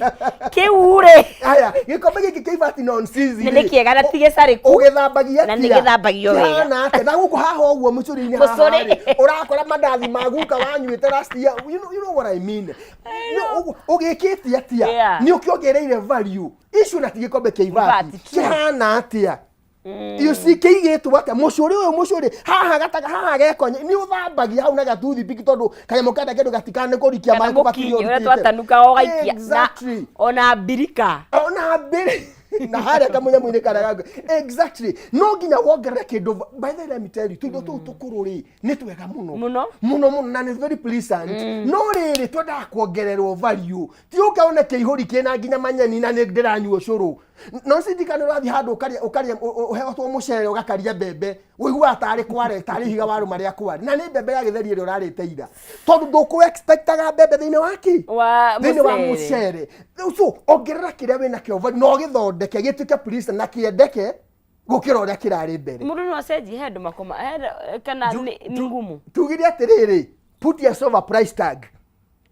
B: kĩu rĩ.
A: Aya, gĩkombe gĩkĩ kĩa ibati nonsense.
B: Nĩ kĩega na ti gĩcarĩku.
A: Ũgĩthambagia
B: Na
A: atĩa?
B: nĩ gĩthambagio wega.
A: Kĩhana atĩa? Na gũkũ haha ũguo mũcũrĩ-inĩ haha
B: Mũcũrĩ.
A: rĩ, ũrakora mandathi ma guka wanyuĩte last year. You know what I mean? No, ũgĩkĩte atĩa? Nĩ ũkĩongereire value icio na ti gĩkombe kĩa ibati.
B: Ibati, true.
A: Kĩhana atĩa? You see, kĩigĩtwo atĩa mũcũrĩ ũyũ, mũcũrĩ haha gataga haha gekonye nĩ ũthambagia hau na gatoothpick, tondũ kanyamũ kenda kĩndũ gatikane kũrikia
B: Kana
A: maĩ kũbatiĩ
B: mũkinyi ũrĩa
A: ũrutĩte.
B: twatanuka ũgaikia na ona mbirika.
A: Ona mbere na harĩa kamũnyamũ-inĩ karĩa gaku, exactly, no nginya wongerere kĩndũ. By the way, let me tell you, tũindo tũu tũkũrũ rĩ, nĩ twega mũno.
B: Mũno.
A: Mũno mũno, na nĩ very pleasant, no rĩrĩ twendaga kuongererwo value, ti ũke one kĩihũri kĩna nginya manyeni na nĩ ndĩranyua ũcũrũ. No cindikane ũrathiĩ handũ ũkarĩa ũkarĩa ũheotwo mũcere, ũgakaria mbembe, ũiguaga tarĩ kware, tarĩ ihiga warũma rĩa kware, na nĩ mbembe ya gĩtheri ĩrĩa ũrarĩte ira, tondũ ndũkũ expectaga mbembe thĩinĩ wa kĩ?
B: Wa
A: Thĩinĩ wa
B: mũcere.
A: Mũcere. So ongerera kĩrĩa wĩna kĩo value, na ũgĩthondeke gĩtuĩke pleasant na kĩendeke gũkĩra ũrĩa kĩrarĩ mbere.
B: Mũndũ no acenjie he andũ makoma he kana nĩ ngumu.
A: Tugire atĩrĩrĩ, put yourself a price tag.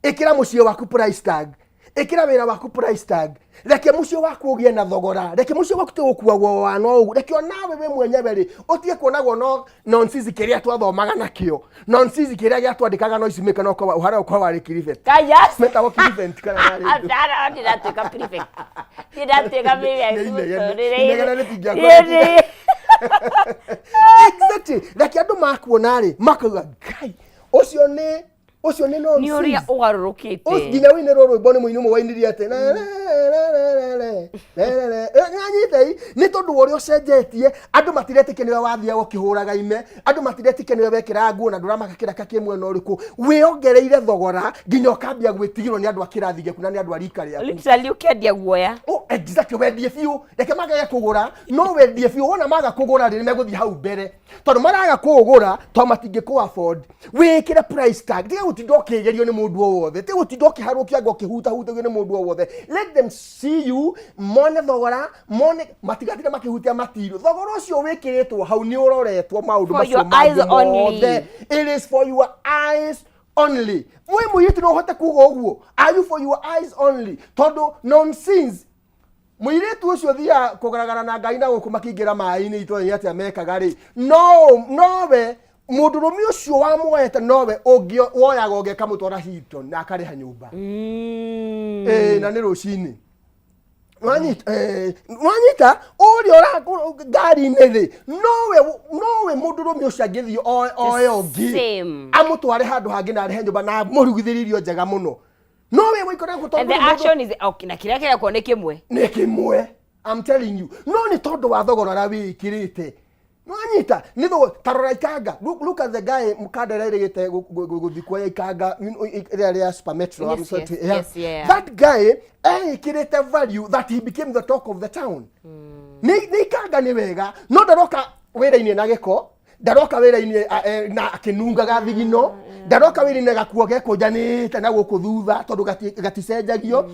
A: Ĩkĩra mũciĩ waku price tag, ĩkĩra wĩra waku price tag. Reke mũciĩ waku ũgĩe na thogora, reke mũciĩ waku tũgũkuagwo wa no ũguo, reke onawe we mwenyewe rĩ ũtige kuonagwo no nonsense kĩrĩa twathomaga nakĩo, nonsense kĩrĩa gĩatwandĩkaga no icimĩka no kwa ũhara ũkorwo warĩ prefect.
B: Kayas.
A: Metagwo prefect kana yarĩ ndũ?
B: Ndara ndĩratuĩka prefect. Ndĩratuĩka
A: Nĩ
B: prefect.
A: inegene rĩtingĩakora. Exactly, reke andũ makuona rĩ makauga, Ngai, ũcio nĩ ũcio nĩ
B: Nĩ ũrĩa
A: nonsense.
B: ũgarũrũkĩte.
A: Nginya wĩinĩrwo rwĩmbo nĩ mũini ũmwe wainirie atĩ nanyitei, nĩ tondũ wa ũrĩa ũcenjetie. Andũ matiretĩkia nĩwe wathiaga ũkĩhũraga ime, andũ matiretĩkia nĩwe wekĩraga nguo na ndũramaka kĩraka kĩ mwena ũrĩkũ. Wĩongereire thogora nginya ũkambia gwĩtigĩrwo nĩ andũ a kĩrathi gĩaku na nĩ andũ a rika rĩaku.
B: Literally ũkĩendia guoya.
A: Oh, exactly, wendie biũ, reke magage kũgũra, no wendie biũ. Wona maga kũgũra rĩ, nĩmegũthiĩ hau mbere, tondũ maraga kũũgũra tondũ matingĩkũ afford. Wĩkĩre price tag, tiga gũtinda ũkĩgerio nĩ mũndũ o wothe, tiga gũtinda ũkĩharũkia anga ũkĩhutahutagio nĩ mũndũ o wothe. Let them see you, mone thogora, mone matigatinde makĩhutia matirio. Thogora ũcio wĩkĩrĩtwo hau nĩ ũroretwo maũndũ
B: For
A: macio
B: your eyes
A: mangĩ
B: only.
A: mothe. It is for your eyes only. Mwĩ mũirĩtu no ũhote kuga ũguo, are you for your eyes only? Tondũ nonsense, mũirĩtu ũcio thiaga kũgaragara na ngai na gũkũ makĩingĩra maĩ-inĩ, itũra atĩa mekaga rĩ, no nowe mũndũrũme ũcio wamuoete, nowe ũngĩ woyaga ũngĩ akamũtwara Hilton na akarĩha nyũmba. Ĩĩ, na nĩ rũcinĩ wanyita, wanyita. Kũrĩa ngari-inĩ rĩ, nowe mũndũrũme ũcio angĩthiĩ oe ũngĩ
B: Same.
A: amũtware handũ hangĩ na arehe nyũmba na amũrugithĩrie irio njega mũno, nowe waikara gũkũ.
B: And the action is okay, na kĩrĩa kĩrekwo nĩ kĩmwe.
A: Nĩ kĩmwe, I'm telling you. No nĩ tondũ wa thogora ũrĩa wĩĩkĩrĩte, nwanyita nĩ thogora. Ta rora ikanga. Look at the guy mũkandara ĩrĩgĩte gũthiĩ kuoya ikanga, you know, rĩrĩa rĩa Super Metro. I'm sorry yeah. That guy eĩkĩrĩte value that he became the talk of the town. Nĩ ikanga nĩ wega, no ndaroka wĩra-inĩ na gĩko, ndaroka wĩra-inĩ na akĩnungaga thigino, ndaroka wĩra-inĩ gakuo gekũnjanĩte na gũkũ thutha tondũ gaticenjagio.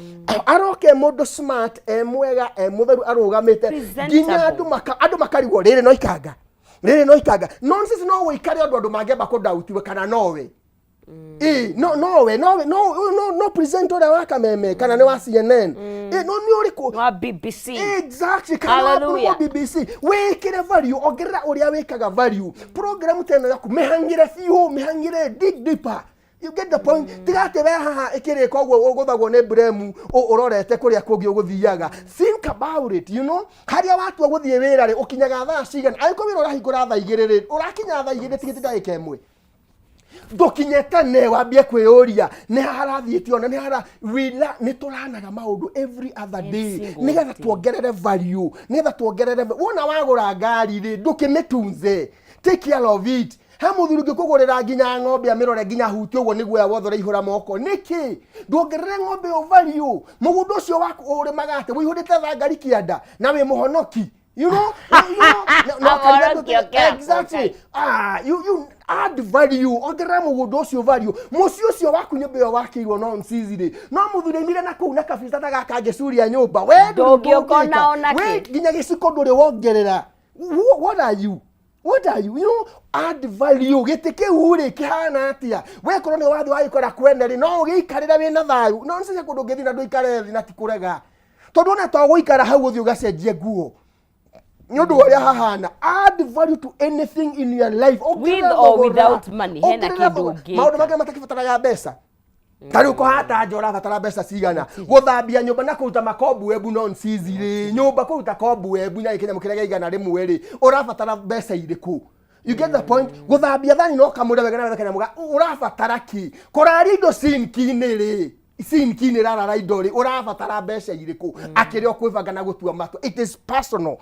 A: Aroka e mũndũ smart, e mwega, e mũtheru, arũgamĩte nginya andũ makarigwo, rĩrĩ no ikanga, rĩrĩ no ikanga. Nonsense. No wĩikare ũndũ andũ mangĩamba kũdautiwe kana nowe. Ĩ no nowe nowe no no no present ũrĩa wa Kameme kana nĩ wa CNN. Ĩ no nĩ ũrĩkũ?
B: Wa BBC.
A: Exactly, kana wa
B: Hallelujah.
A: BBC. Wĩkĩre value, ongerera ũrĩa wĩkaga value. Program ta ĩno yaku mĩhang'ĩre biũ, mĩhang'ĩre, dig deeper. You get the point? Tiga atĩ we haha ĩkĩrĩka ũguo ũgũthagwo nĩ bremu ũrorete kũrĩa kũngĩ ũgũthiaga. Think about it. Harĩa watua gũthiĩ wĩra rĩ, ũkinyaga thaa cigana? Angĩkorwo wĩra ũrahingũra thaa 2 rĩ, ũrakinya thaa 2 tigĩte ndagĩka 1. Ndũkinye tene wambie kwĩyũria nĩ harathiĩte ona nĩ hara wĩra. Nĩ tũranaga maũndũ every other day
B: single
A: nĩgetha
B: day.
A: Tuongerere value, nĩgetha tuongerere. Wona wagũra ngari rĩ, ndũkĩmĩtunze, take care of it. He mũthuri ũngĩkũgũrĩra nginya ng'ombe amĩrore nginya huti ũguo nĩguo ya wothe ũraihũra moko. Nĩkĩ ndwongerere ng'ombe ĩyo value? Mũgũnda ũcio waku ũrĩmaga atĩ ũihũrĩte thangari kĩanda na wĩ mũhonoki, you know, no
B: Ahonoki okera.
A: Exactly. Ah, you add value, ongerera mũgũnda ũcio value, mũciĩ ũcio waku, nyũmba ĩyo wakĩirwo no nsizi rĩ, no mũthuri aimire na kũu na kabisa ta gaka angĩcuria nyũmba we ndũrĩ
B: Ndũngĩũka
A: ũngĩka.
B: ona ona
A: We
B: kĩ.
A: nginya gĩciko ndũrĩ wongerera. What are you, what are you? You know, add value. Gĩtĩ kĩu rĩ, kĩhana atĩa? We korwo nĩ wathiĩ wagĩkora kwene rĩ, no ũgĩikarĩra wĩna thayũ. No nĩ kũndũ ũngĩthiĩ na ndũikare thĩ na ti kũrega, tondũ ona to gũikara hau ũthiĩ ũgacenjie nguo nĩ ũndũ wa ũrĩa hahana. Add value to anything in your life.
B: With
A: Ongerera
B: or
A: thogora.
B: without money, hena
A: Ongerera
B: kĩndũ
A: thogora.
B: ũngĩka.
A: Maũndũ mangĩ matakĩbataraga mbeca, ta rĩu kũhata nja ũrabatara mbeca cigana? Gũthambia nyũmba na kũruta makombwebu non sizi rĩ, nyũmba kũruta kombwebu na kĩnyamũ kĩrĩa gĩa 100 rĩ, ũrabatara mbeca irĩkũ? You get the point? Gũthambia thani no kamũre wega na wethe kanyamũ ũrabatara kĩ? Kũraria indo sinki-inĩ rĩ, sinki-inĩ rarara indo rĩ, ũrabatara mbeca irĩkũ? Akĩrĩ o kwĩbanga na gũtua matua. It is personal,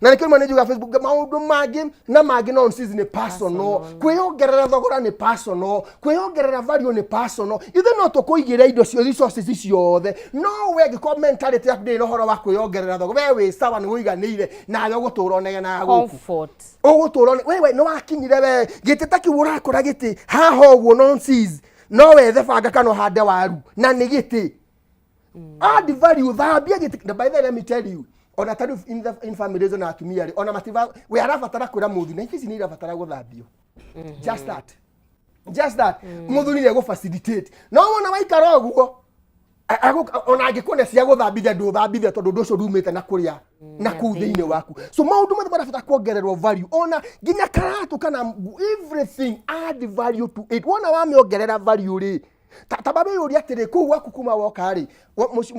A: na nĩkĩo rĩmwe nĩ njugaga Facebook maũndũ mangĩ na mangĩ nonsense nĩ personal. Kwĩyongerera thogora nĩ personal, kwĩyongerera value nĩ personal. Ithuĩ no tũkũigĩre indo cio, resources ciothe, no we angĩkorwo mentality yaku ndĩrĩ na ũhoro wa kwĩyongerera thogora, we wĩ sawa, nĩ wĩiganĩire nawe, ũgũtũra ũnegenaga gũkũ.
B: Comfort.
A: Ũgũtũra we nĩ wakinyire we gĩtĩ ta kĩu ũrakora gĩtĩ haha ũguo nonsense, no wethe banga kana ũhande waru na nĩ gĩtĩ. Add value, thambia gĩtĩ. Na by the way, let me tell you, ona ta rĩu in families na atumia rĩ, ona mativa we arabatara kwĩra mũthuri na ici nĩ irabatara gũthambio, just that, just that. Mũthuri nĩ egũ facilitate, no wona waikara ũguo ona angĩkuona cia gũthambithia, ndũthambithia tondũ ũndũ ũcio ndumĩte na kũrĩa na kũu thĩinĩ waku. So maũndũ mothe marabatara kuongererwo value, ona nginya karatũ kana everything, add value to it. Wona wamĩongerera value rĩ, ta wĩyũrie atĩrĩ, kũu gwaku kuma woka rĩ,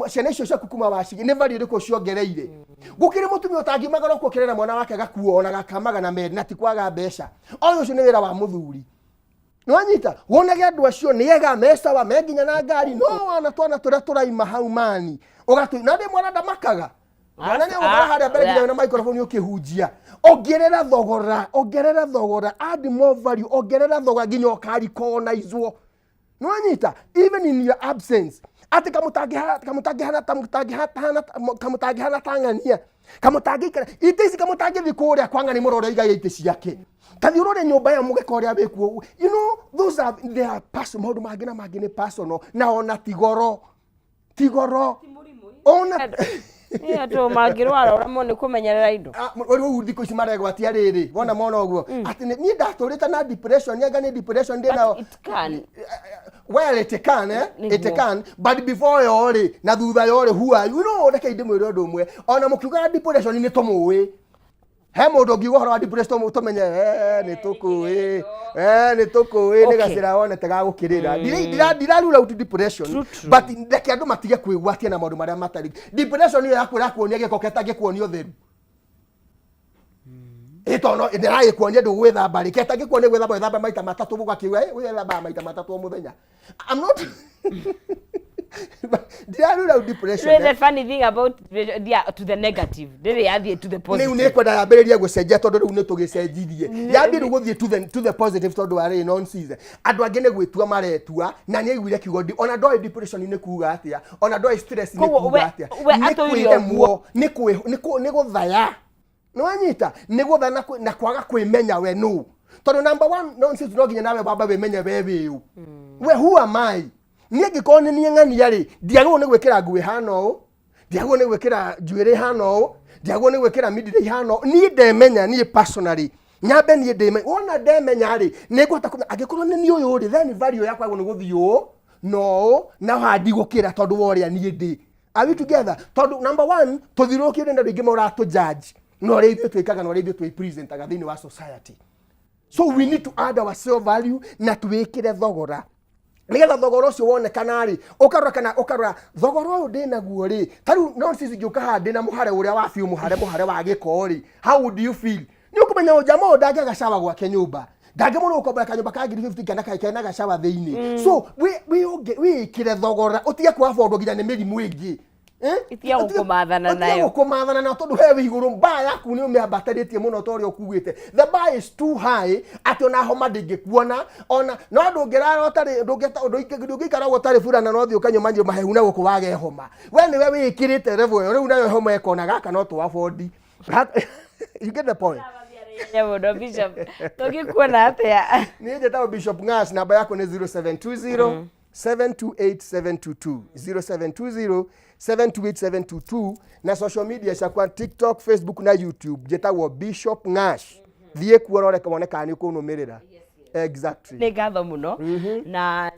A: ciana icio ciaku kuma wacigi nĩ value ĩrĩkũ ciongereire? Gũkĩrĩ mũtumia ũtangiumagara kuongerera mwana wake gakuo ona gaka 200 na ti kwaga mbeca. Oyo ũcio nĩ wĩra wa mũthuri. Nĩwanyita? Wonage andũ acio nĩ ega, me sawa, me nginya na ngari, no wana twana tũrĩa tũraima hau mani ũgatũ na ndĩ mwana ndamakaga mwana nĩ ũgũkora harĩa mbere nginya wĩna microphone ũkĩhunjia. Ongerera thogora, ongerera thogora, add more value, ongerera thogora nginya ũkarikonaizwo. Nĩwanyita? Even in your absence, atĩ kamũtangĩhana kamũtangĩhana ta ng'ania, kamũtangĩikara itĩ ici, kamũtangĩthiĩ kũrĩa kwa ng'ani mũrore ũrĩa aigaga itĩ ciake, tathiĩ ũrore nyũmba ya mũgeka ũrĩa wĩkuo. You know, those are, they are personal. Maũndũ mangĩ na mangĩ nĩ personal, na ona ti goro, ti goro ona.
B: Nĩ andũ mangĩrwara ũremwo nĩ kũmenyerera indo.
A: Ah, rĩu thikũ ici maregwatia rĩrĩ, wona mona ũguo atĩ niĩ ndatũrĩte na depression, anga nĩ depression ndĩ nayo.
B: But it can.
A: Well, it can, eh?
B: Nĩguo.
A: It can, but before yo rĩ na thutha yo rĩ, who are you? No reke ndĩmwĩre ũndũ ũmwe, ona mũkiugaga depression nĩ tũmũĩ. He mũndũ ũngiuga ũhoro wa depression tũmenye nĩ tũkũĩ, nĩ tũkũĩ nĩ gacĩra wonete gagũkĩrĩra. Ndira rule out depression.
B: True, true.
A: But reke andũ matige kwĩgwatia na maũndũ marĩa matarĩ. Depression ĩyo yaku ĩrakuonia gĩko ketangĩkuonia ũtheru. Ĩ tondũ ndĩragĩkuonia ndũgwĩthamba rĩ, keta ngĩkuonia gwĩthamba wĩthamba maita matatũ ũgakiuga "Ĩ, wĩthambaga maita matatũ o mũthenya." I'm not, ndirarura depression.
B: Really, the funny thing about yeah, to the negative ndĩrĩ yathiĩ to the
A: Rĩu
B: positive.
A: nĩ kwenda yambĩrĩrie gũcenjia, tondũ rĩu nĩ tũgĩcenjirie, yambie rĩu gũthiĩ to the positive, tondũ warĩ nonsense. Andũ angĩ nĩ gwĩtua maretua na nĩ aiguire kiugo ona ndoĩ depression nĩ kuga atĩa, ona ndoĩ stress nĩ
B: Koguo
A: kuga atĩa.
B: We
A: Nĩ
B: atũire
A: kwĩremwo, nĩ gũthaya, nĩ wanyita, nĩ gũthaya na kwaga kwĩmenya we nũ, tondũ number one, nonsense, no nginya nawe wamba wĩmenye we wĩũ, we who am I. Niĩ angĩkorwo nĩ niĩ ng'ania rĩ, ndiagĩrĩirwo nĩ gwĩkĩra nguo ĩhana ũũ, ndiagĩrĩirwo nĩ gwĩkĩra njuĩrĩ ĩhana ũũ, ndiagĩrĩirwo nĩ gwĩkĩra mindira ihana ũũ. Niĩ ndemenya, niĩ personally nyambe niĩ ndĩmenya. Wona ndemenya rĩ, nĩ ngũhota kũmenya angĩkorwo nĩ niĩ ũyũ rĩ, then value yakwa nĩ gũthiĩ ũũ na ũũ na haha ndigũkĩra, tondũ wa ũrĩa niĩ ndĩ. Are we together? Tondũ number one, tũthiũrũrũkĩire na andũ aingĩ maratũ judge na ũrĩa ithuĩ twĩkaga na ũrĩa ithuĩ twĩpresentaga thĩinĩ wa society. So we need to add our self value na twĩkĩre thogora, nigetha thogora ũcio wonekana rĩ, ũkarora kana ũkarora thogora ũyũ ndĩnaguo rĩ. Ta rĩu nonsense, ingĩũka haha ndĩna mũhare ũrĩa wa biũ, mũhare wa gĩko rĩ, how would you feel? Nĩ ũkũmenya ũyũ jamaa ũyũ ndangĩaga cawa gwake nyũmba, ndangĩmũrũ gũkombora kanyũmba ka ngiri 50 kana kena gacawa thĩinĩ. So wĩkĩre thogora, ũtige kũabondwo nginya nĩ mĩrimũ ĩngĩ. Eh?
B: Ĩtige gũkũmathana
A: Ũtige
B: nayo.
A: Gũkũmathana nayo, tondũ he wĩ igũrũ, mbaa yaku nĩ ũmĩambatĩrĩtie mũno ta ũrĩa ũkuĩte. The bar is too high atĩ ona homa ndĩngĩkuona ona no ndũngĩrara ũtarĩ ndũngĩikara ũguo ũtarĩ burana, no thiĩ ũkanyua manyo mahehu na gũkũ wage homa. We nĩwe wĩkĩrĩte level ĩyo rĩu, nayo homa ĩkona gaka no tũ afford. You get the point?
B: Mũno Bishop, tũngĩkuona atĩa?
A: Niĩ njĩtagwo Bishop Ng'ash, namba yakwa nĩ 0720 728 722, 0720 728 722, na social media ciakwa, TikTok, Facebook na YouTube, njĩtagwo Bishop Ng'ash. Thiĩ kuo rore wone kana nĩ ũkũnũmĩrĩra. Exactly.
B: Nĩ ngatho mũno na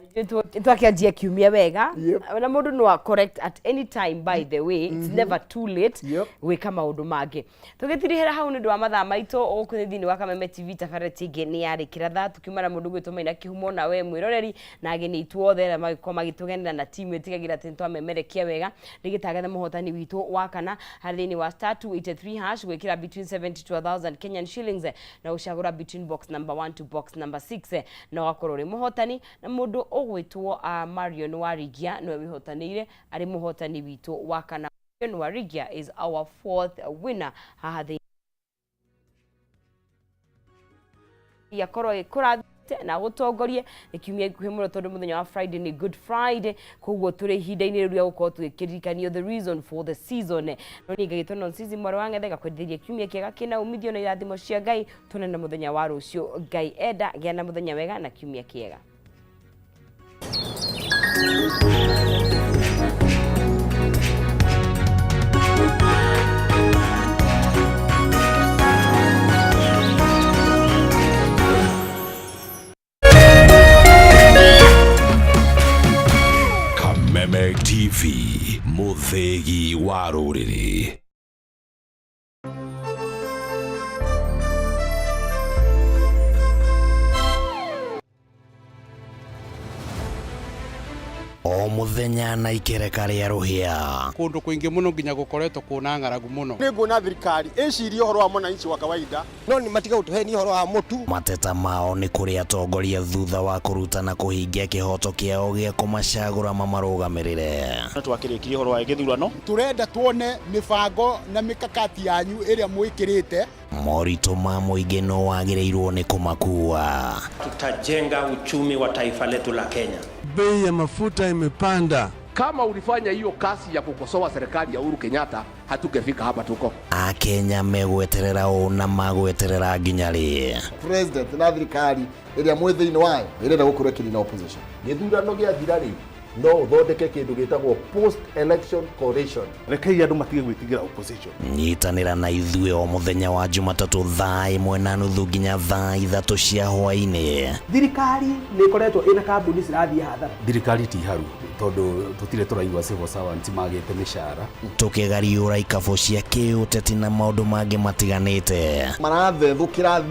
B: twakĩanjia kiumia wega. Na mũndũ no a correct at any time, by the way, it's never too late gwĩka maũndũ mangĩ. Tũgĩtirihĩra hau nĩ ũndũ wa mathaa maitũ gũkũ nĩ thĩinĩ wa Kameme TV. Tabarĩra ĩngĩ nĩ yarĩkĩra thaa tũkiuma na mũndũ gwĩtwo Maina Kĩhumo, na we mwĩroreri na ageni aitũ othe arĩa magĩkorwo magĩtũgenera na timu ĩtigagĩra atĩ nĩtwamemerekia wega. Nĩgĩtangathe mũhotani witũ wa kana harĩ thĩinĩ wa *283# gwĩkĩra between 70 to 1000 Kenyan shillings na gũcagũra between box number 1 to box number 6, na ũgakorwo ũrĩ mũhotani. Na mũndũ ũgwĩtwo Marion Warigia nĩwe wĩhotanĩire arĩ mũhotani witũ wa kana. Marion Warigia is our fourth winner haha thĩinĩ. Akorwo ĩkũrathimĩte na gũtongorie. Nĩ kiumia gĩkuhĩ mũno, tondũ mũthenya wa Friday nĩ Good Friday, koguo tũrĩ ihinda-inĩ rĩu rĩa gũkorwo tũgĩkĩririkanio the reason for the season. No niĩ ngagĩtwo Nonsizi mwarĩ wa Ng'ethe, ngakwendithĩria kiumia kĩega kĩna umithio na irathimo cia Ngai. Tuonane mũthenya wa rũciũ Ngai enda. Gĩa na mũthenya wega na kiumia kĩega.
C: Kameme TV, mũthĩgi wa rũrĩrĩ. O mũthenya na ikereka rĩa rũhĩa.
D: Kũndũ kũingĩ mũno nginya gũkoretwo kũna ng'aragu mũno.
E: Nĩ nguona thirikari ĩcirie ũhoro wa mwananchi wa kawaida, no nĩ matiga gũtũhenia ũhoro wa mũtu.
C: Mateta mao nĩ kũrĩ atongoria thutha wa kũruta na kũhingia kĩhoto kĩao gĩa kũmacagũra mamarũgamĩrĩre.
F: Twakĩrĩkirie ũhoro wa gĩthurano.
G: Turenda tuone mĩbango na mikakati yanyu ĩrĩa mwĩkĩrĩte.
C: Moritũ ma mũingĩ no wagĩrĩirwo nĩ kũmakua.
H: Tutajenga uchumi wa taifa letu la Kenya.
I: Bei ya mafuta imepanda.
J: Kama ulifanya hiyo kazi ya kukosoa serikali ya Uhuru Kenyatta, hatungefika hapa tuko.
C: Akenya megweterera ũũ na magweterera nginya rĩ?
E: President na thirikari ĩrĩa mwĩ thĩinĩ wayo ĩrenda gũkorwo ĩkĩnina opposition.
K: Gĩthurano gĩathira rĩ, no ũthondeke kĩndũ gĩtagwo post election coalition.
L: Rekei andũ matige gwĩtigĩra opposition.
C: Nyitanĩra na ithuĩ o mũthenya wa Jumatatũ 1:30 nginya thaa 3 cia hwaĩ-inĩ.
M: Thirikari nĩ ĩkoretwo ĩna kambuni cirathiĩ hathara.
N: Thirikari ti haru tondũ tũtirĩ tũraigua civil servants magĩte mĩcara.
C: Tũkĩgariũra ikabũ cia kĩũteti na maũndũ mangĩ matiganĩte.
E: Marathethũkĩra.